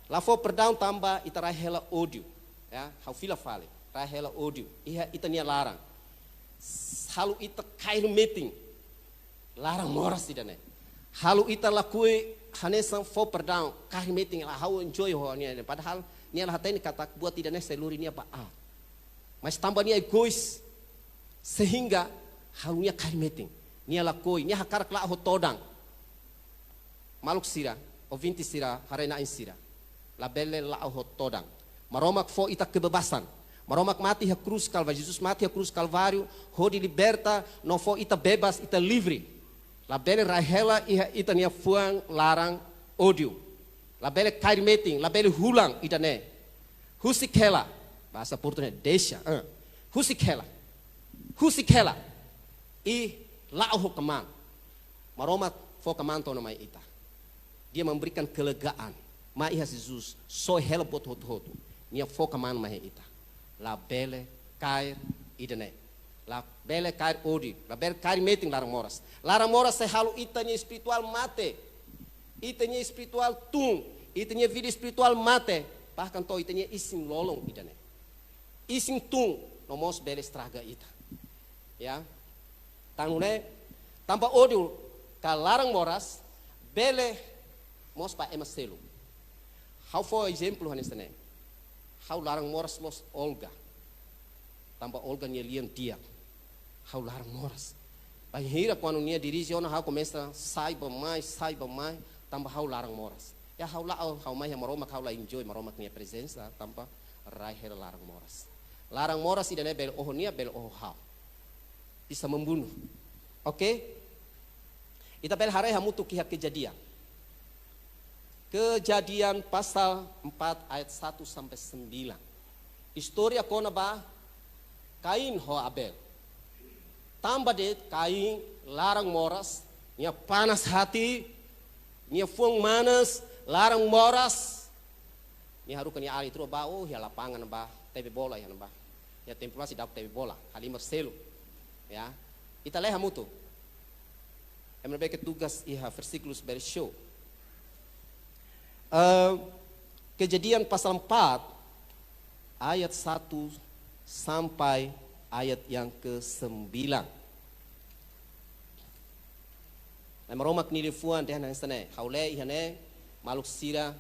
la fó perdaun tanba ita rai hela ódiu. Ya, ha'u fila fali. Rai hela ódiu iha ita-nia laran. Halo ita kaer metin laran moras ida-ne'e. Halo ita lakohi hanesan fó perdaun, kaer metin, la, ha'u enjoy ho nia. Padahal nia la hatene katak buat ida-ne'e sei lori nia ba aat. Mas tanba nia egois, sehingga halo nia kaer metin. Nia lakohi, nia hakarak la'o ho todan. Maluk sira, ouvinte sira, haree-na'in sira. Labele la'o ho todan. Maromak fó ita kebebasan. Maromak mate iha krús Kalváriu, Jesus mate iha krús Kalváriu, hodi liberta, no fó ita bebas, ita livre. Labele rai hela iha ita-nia fuan laran ódiu. Labele kaer metin, labele hulan ida-ne'e. Husik hela, bahasa Portugés, deixa, eh. Husik hela. Husik hela. I la'o ho kmaan. Maromak fó kmaan to'o ona mai ita. Dia memberikan kelegaan. Mai iha Jesus, soe hela buat hotu-hotu. Nia fó kmaan mai iha ita. Labele kaer ida-ne'e. Labele kaer ódiu, labele kaer metin laran moras. Laran moras sei halo ita-nia espirituál mate. Ita-nia espirituál tun, ita-nia vida espirituál mate. Bahkan to'o ita-nia isin-lolon ida-ne'e. Isin tun, no mós bele estraga ita. Ya. Entaun ne'e, tanba ódiu ka laran moras, bele mós ba ema seluk. Ha'u fó ezemplu hanesan ne'e. Ha'u laran moras loos Olga. Tanba Olga nia lian di'ak. Ha'u laran moras. Bainhira kuandu nia dirije ona, ha'u komesa sai bá mai, sai bá mai, tanba ha'u laran moras. Ya, ha'u la'o, ha'u mai iha Maromak, ha'u la enjoy Maromak nia prezensa, tanba rai hela laran moras. Laran moras ida-ne'e bele oho nia, bele oho ha'u. Bisa membunuh. Oke? Ita bele haree hamutuk iha Kejadian. Kejadian pasal empat ayat satu sampai sembilan. Istória kona-ba Kain ho Abel. Tanba de'it Kain laran moras, nia panas hati, nia fuan manas, laran moras. Nia haruka nia alin atu bá, oh, iha lapangan bá, tebe bola iha ne'ebá. Iha tempu la'ós ida tebe bola, halimar selu. Ya. Ita lee hamutuk. Ema ne'ebé ke tugas iha versíkulus bele show. Eh, Kejadian pasal empat, ayat satu sampai ayat yang kesembilan. Na'i Maromak nia liafuan dehan hanesan ne'e, ha'u lee iha ne'e, maluk sira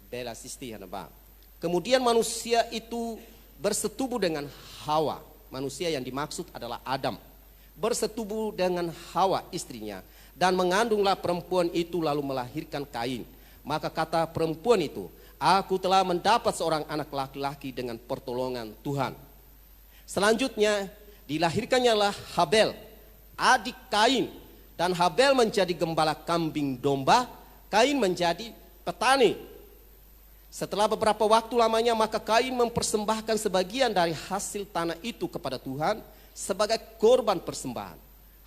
bele asiste iha ne'ebá. Kemudian manusia itu bersetubuh dengan Hawa. Manusia yang dimaksud adalah Adam. Bersetubuh dengan Hawa istrinya, dan mengandunglah perempuan itu lalu melahirkan Kain. Maka kata perempuan itu, "Aku telah mendapat seorang anak laki-laki dengan pertolongan Tuhan." Selanjutnya, dilahirkannyalah Habel, adik Kain, dan Habel menjadi gembala kambing domba, Kain menjadi petani. Setelah beberapa waktu lamanya, maka Kain mempersembahkan sebagian dari hasil tanah itu kepada Tuhan sebagai korban persembahan.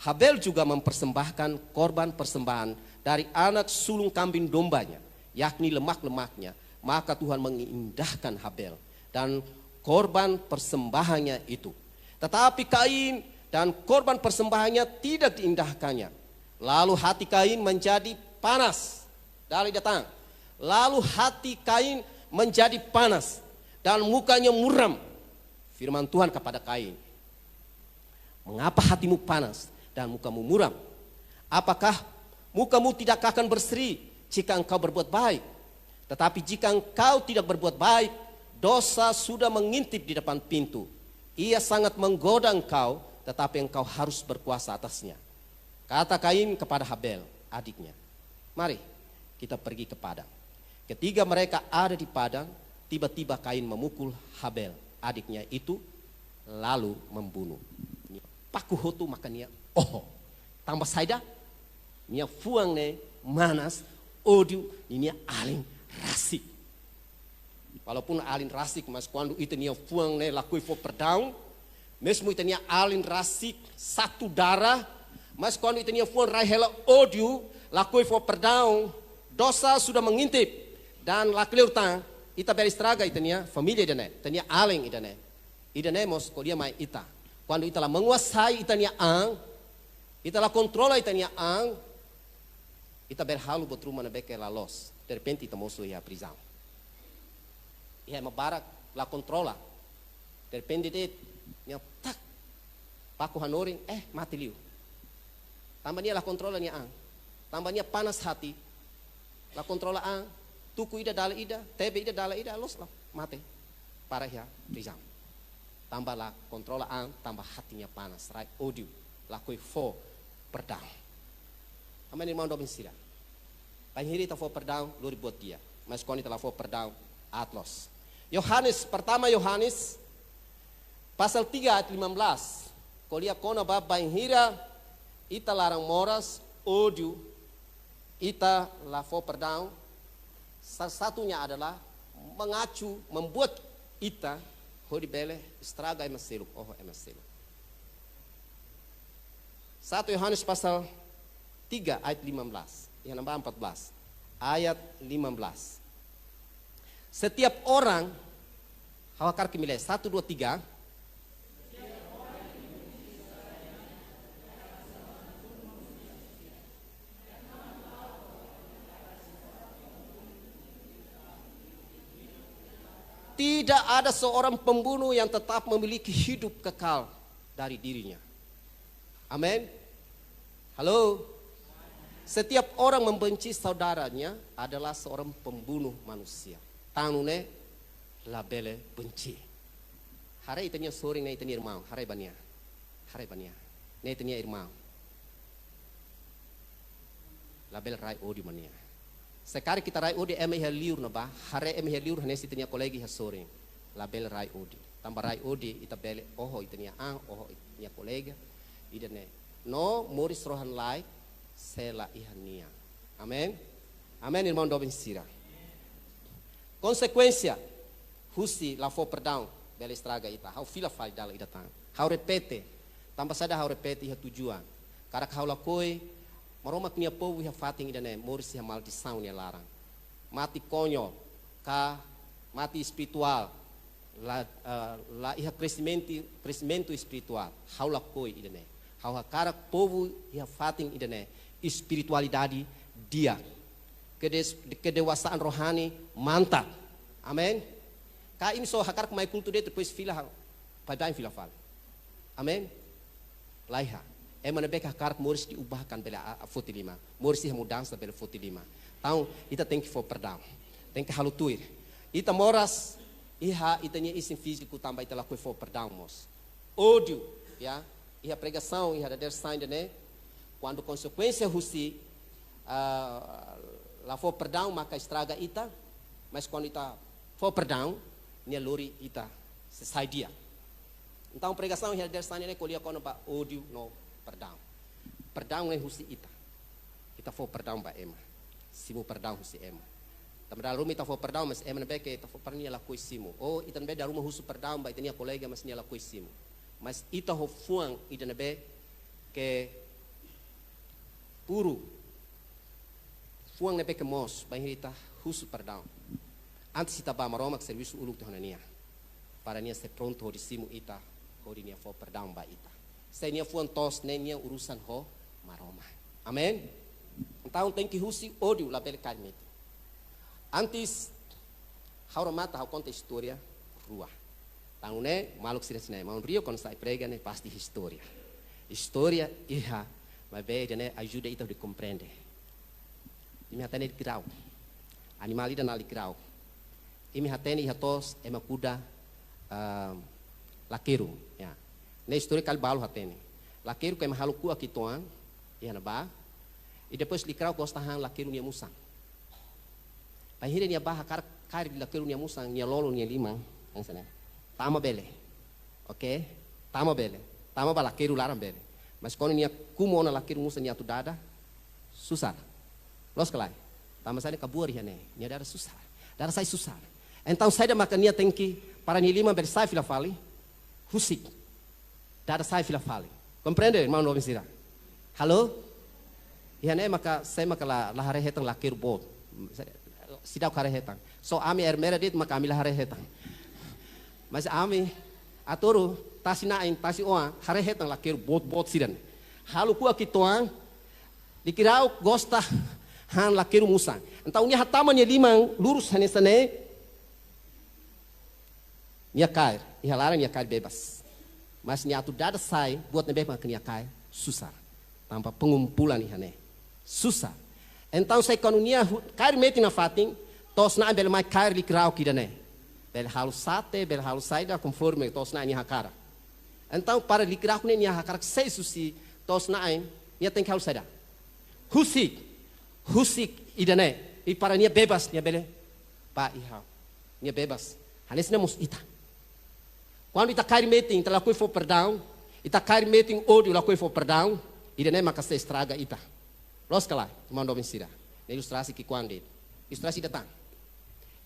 Habel juga mempersembahkan korban persembahan dari anak sulung kambing dombanya, yakni lemak-lemaknya. Maka Tuhan mengindahkan Habel dan korban persembahannya itu. Tetapi Kain dan korban persembahannya tidak diindahkannya. Lalu hati Kain menjadi panas. Dala ida tan. Lalu hati Kain menjadi panas dan mukanya muram. Firman Tuhan kepada Kain, "Mengapa hatimu panas dan mukamu muram? Apakah mukamu tidak akan berseri jika engkau berbuat baik? Tetapi jika engkau tidak berbuat baik, dosa sudah mengintip di depan pintu. Ia sangat menggoda engkau, tetapi engkau harus berkuasa atasnya." Kata Kain kepada Habel, adiknya, "Mari, kita pergi ke padang." Ketika mereka ada di padang, tiba-tiba Kain memukul Habel, adiknya itu, lalu membunuh. Nia paku hotu maka nia oho. Tanba saida? Nia fuan ne'e manas, ódiu, ninia alin rasik. Walaupun alin rasik, mas kuandu ita-nia fuan ne'e lakohi fó perdaun, mezmu ita-nia alin rasik, satu darah, mas kuandu ita-nia fuan rai hela ódiu, lakohi fó perdaun, dosa sudah mengintip, dan lakleur tan, ita bele estraga ita-nia família ida-ne'e, ita-nia alin ida-ne'e. Ida-ne'e mós ko'alia mai ita. Kuandu ita la menguasai ita-nia an, ita la kontrola ita-nia an, ita bele halo buat ruma ne'ebé ke la loos. Derrepente ita mosu iha prizaun. Iha ema barak la kontrola. Derrepente de'it, nia tak, paku hanorin, eh, mate liu. Tanba nia la kontrola nia an. Tanba nia panas hati. La kontrola an. Tuku ida dala ida, tebe ida dala ida, loos la mate. Para iha prizaun. Tanba la kontrola an, tanba hati nia panas, rai ódiu, lakohi fó perdaun. Amen, irmaun doben sira. Bainhira ita fó perdaun, lori buat di'ak. Mas kuandu ita la fó perdaun, aat loos. Yohanes, pertama Yohanes, pasal tiga ayat lima belas. Ko'alia kona-ba bainhira ita laran moras, ódiu, ita la fó perdaun, salah satunya adalah mengacu, membuat ita hodi bele estraga ema seluk, oho ema seluk. Satu Yohanes pasal tiga ayat lima belas. Iha ne'ebá empat belas. Ayat lima belas. Setiap orang, ha'u hakarak imi lee, satu, dua, tiga. Tidak ada seorang pembunuh yang tetap memiliki hidup kekal dari dirinya. Amin. Halo. Setiap orang membenci saudaranya adalah seorang pembunuh manusia. Tanu ne'e labele benci. Haree ita-nia sorin, ne'e ita-nia irmaun, haree ba nia. Haree ba nia. Ne'e ita-nia irmaun. Labele rai ódiu ba nia. Se karik ita rai ódiu ema iha liur ne'ebá, haree ema iha liur hanesan ita-nia kolega iha sorin, labele rai ódiu. Tanba rai ódiu ita bele oho ita-nia an, oho ita-nia kolega, ida-ne'e. No moris rohan-laek sei la iha nia. Amen. Amen, irmaun doben sira. Konsekuénsia husi la fó perdaun bele estraga ita. Ha'u fila fali dala ida tan. Ha'u repete. Tanba saida ha'u repete? Iha tujuan. Karik ha'u lakohi, Maromak nia povu iha fatin ida-ne'e moris iha maldisaun nia laran. Mate konyol, ka mate espirituál, la, eh, la iha kresimentu, kresimentu espirituál. Ha'u lakohi ida-ne'e. Ha'u hakarak povu iha fatin ida-ne'e espiritualidade di'ak. Kedes-, kedewasaan rohani mantap. Amen. Ka imi só hakarak mai kultu de'it, depois fila ha-, baibain fila fali. Amen. Laiha. Ema ne'ebé ke hakarak moris diubahkan bele a, a foti liman. Moris iha mudansa bele foti liman. Entaun, ita tenke fó perdaun. Tenke halo tuir. Ita moras iha ita-nia isin fíziku tanba ita lakohi fó perdaun mós. Ódiu, ya. Iha pregasaun, iha dadeer-saan ida-ne'e. Kuandu konsekuénsia husi, ah, la fó perdaun maka estraga ita, mas kuandu ita fó perdaun, nia lori ita sei sai di'ak. Entaun, pregasaun iha dadeer-saan ne'e ko'alia kona-ba ódiu no perdaun. Perdaun ne'e husi ita. Ita fó perdaun ba ema. Simu perdaun husi ema. Tanba dala ruma ita fó perdaun, mas ema ne'ebé ke ita fó perdaun nia lakohi simu. Ou ita ne'ebé dala ruma husu perdaun ba ita-nia kolega, mas nia lakohi simu. Mas ita ho fuan ida ne'ebé ke puru, fuan ne'ebé ke moos, bainhira ita husu perdaun. Antes ita bá, Maromak servisu uluk tiha ona nia. Para nia sei prontu hodi simu ita, hodi nia fó perdaun ba ita. Se nia fuan toos, ne'e nia urusan ho Maromak. Amen? Entaun tenke husik, ódiu labele kaer metin. Antes ha'u remata, ha'u konta istória rua. Tan ne'e, maluk sira sine, maun Rio kuandu sai prega ne'e pasti istória. Istória iha, maibé ida-ne'e ajuda ita hodi komprende. Imi hatene likirauk. Animál ida naran likirauk. Imi hatene iha to'os ema kuda, ah, lakeru, ya. Ne'e istória kali balu hatene. Lakeru ke ema halo kuak uitoan iha ne'ebá. I depois likirauk gosta han lakeru nia musan. Bainhira nia bá hakarak kaer lakeru nia musan, nia lolo nia liman, hanesan ne'e. Tama bele. Oke? Tama bele. Tama ba lakeru laran bele. Mas kuandu nia kumu ona lakeru musan nia atu dada, susar. Loos ka lae? Tanba sá ne'e kabuar iha ne'e. Nia dada susar. Dada sai susar. Entaun saida maka nia tenke para nia liman bele sai fila fali? Husik. Dada sai fila fali. Komprende, irmaun doben sira? Halo? Iha ne'e maka, sé maka la, la haree hetan lakeru boot? Seidauk haree hetan. Só ami Ermera de'it maka ami la haree hetan. Mas ami, Arturo, tasi-na'in, tasi-oan, haree hetan lakeru boot-boot sira-ne'e. Halo kuak uitoan, likirauk gosta han lakeru musan. Entaun nia hatama nia liman lurus hanesan ne'e. Nia kaer, iha laran nia kaer bebas. Mas nia atu dada sai, buat ne'ebé maka nia kaer, susar. Tanba pengumpulan iha ne'e. Susar. Entaun se kuandu nia hu-, kaer metin nafatin, to'os-na'in bele mai kaer likirauk ida-ne'e. Bele halo sate, bele halo saida, konforme to'os-na'in nia hakarak. Entaun para likirauk ne'e nia hakarak sai husi to'os-na'in, nia tenke halo saida? Husik. Husik ida-ne'e. I para nia bebas, nia bele bá i ha'u. Nia bebas. Hanesan ne'e mós ita. Kuandu ita kaer metin, ita lakohi fó perdaun, ita kaer metin ódiu, lakohi fó perdaun, ida-ne'e maka sei estraga ita. Loos ka lae, irmaun doben sira? Ne'e ilustrasi ki'ikoan de'it. Ilustrasi ida tan.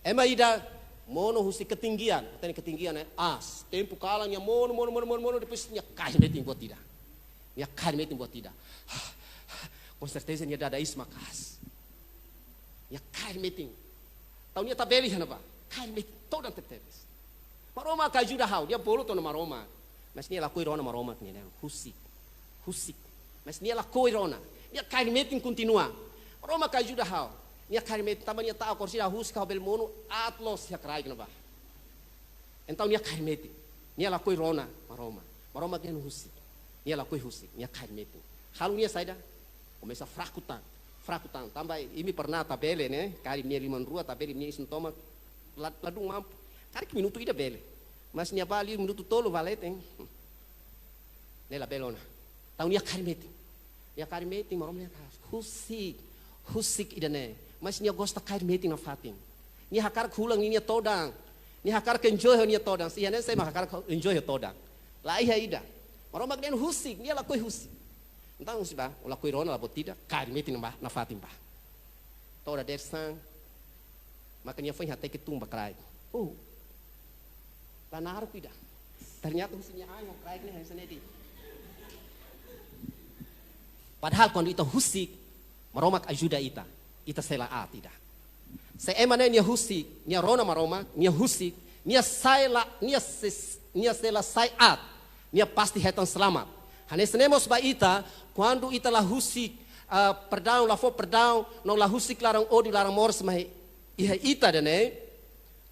Ema ida monu husi ketinggian, hatene ketinggian ne'e aas. Tempu kalan nia monu, monu, monu, monu, monu, depois nia kaer metin buat ida. Nia kaer metin buat ida. Com certeza nia dada iis maka'as. Nia kaer metin. Entaun nia tabeli iha ne'ebá. Kaer metin todan tebetebes. Maromak ajuda ha'u, nia bolu to'o Maromak. Mas nia lakohi rona Maromak nia dehan, husik. Husik. Mas nia lakohi rona. Nia kaer metin kontinua. Maromak ajuda ha'u. Nia kaer metin, tanba nia ta'uk, orsida ha'u husik ha'u bele monu aat loos iha kraik ne'ebá. Entaun nia kaer metin. Nia lakohi rona Maromak. Maromak dehan husik. Nia lakohi husik, nia kaer metin. Halo nia saida? Komesa fraku tan. Fraku tan. Tanba imi pernah tabele ne'e, kaer imi-nia liman rua, tabele imi-nia isin tomak, la, ladún mampu. Karik minutu ida bele. Mas nia bá liu minutu tolu bá leten. Ne'e labele ona. Entaun nia kaer metin. Nia kaer metin, Maromak dehan husik. Husik ida-ne'e. Mas nia gosta kaer metin nafatin. Nia hakarak hulan ninia todan. Nia hakarak enjoy ho nia todan. Se iha ne'e sé mak hakarak enjoy ho todan? La iha ida. Maromak dehan husik, nia lakohi husik. Entaun husi bá, ó lakohi rona la buat ida, kaer metin bá, nafatin bá. To'o dadeer-saan, maka nia foin hateke tun ba kraik. Oh, la naruk ida. Ternyata husi nia ain ho kraik ne'e hanesan ne'e de'it. Padahal kuandu ita husik, Maromak ajuda ita, ita sei la aat ida. Se ema ne'e nia husik, nia rona Maromak, nia husik, nia sei la, nia ses-, nia sei la sai aat, nia pasti hetan slamat. Hanesan ne'e mós ba ita, kuandu ita la husik, ah, perdaun, la fó perdaun, no la husik laran ódiu, laran moras mai iha ita ida-ne'e,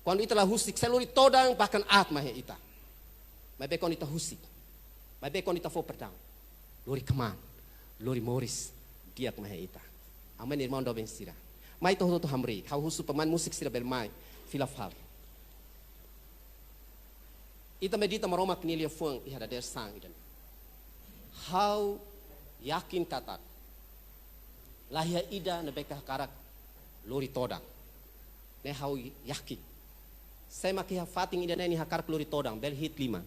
kuandu ita la husik, sei lori todan bahkan aat mai iha ita. Maibé kuandu ita husik, maibé kuandu ita fó perdaun, lori kmaan, lori moris di'ak mai iha ita. Amen, irmaun doben sira. Mai ita hotu-hotu hamriik, ha'u husu pemain musik sira bele mai fila fali. Ita medita Maromak nia liafuan iha dadeer-saan ida-ne'e. Ha'u yakin katak la iha ida ne'ebé hakarak lori todan. Ne'e ha'u yakin. Sé mak iha fatin ida-ne'e nia hakarak lori todan, bele hi'it liman.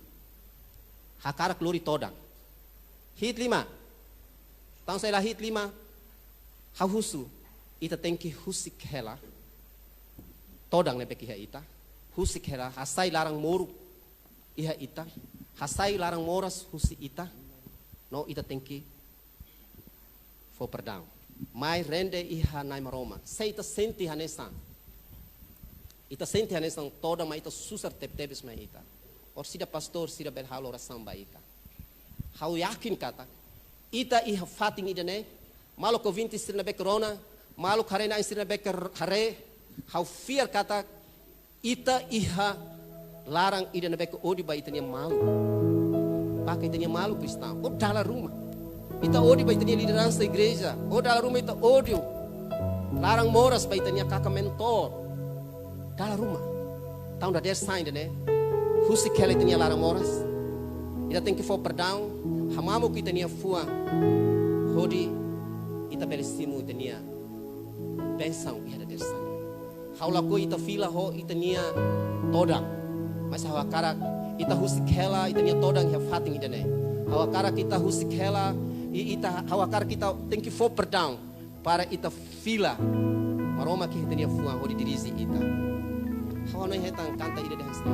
Hakarak lori todan. Hi'it liman. Entaun se la hi'it liman, ha'u husu, ita tenke husik hela todan ne'ebé iha ita. Husik hela, hasai laran moruk iha ita. Hasai laran moras husi ita. No ita tenke fó perdaun. Mai rende iha Na'i Maromak. Se ita sente hanesan, ita sente hanesan todan mai ita susar tebetebes mai ita, orsida pastór sira bele halo orasaun ba ita. Ha'u yakin katak ita iha fatin ida-ne'e, maluk ouvinte sira ne'ebé ke rona, maluk haree-na'in sira ne'ebé ke haree, ha'u fiar katak ita iha laran ida ne'ebé ke odi ba ita-nia maluk. Ba ita-nia maluk kristaun, ou dala ruma ita odi ba ita-nia lideransa igreja, ou dala ruma ita odi laran moras ba ita-nia kaka mentor. Dala ruma. Entaun dadeer-saan ida-ne'e, husik hela ita-nia laran moras. Ita tenke fó perdaun, hamamuk ita-nia fuan, hodi ita bele simu ita-nia bensaun iha dadeer-saan. Ha'u lakohi ita fila ho ita-nia todan, mas ha'u hakarak ita husik hela ita-nia todan iha fatin ida-ne'e. Ha'u hakarak ita husik hela, i ita, ha'u hakarak ita tenke fó perdaun para ita fila Maromak iha ita-nia fuan hodi dirije ita. Ha'u hanoin hetan kanta ida dehan sira,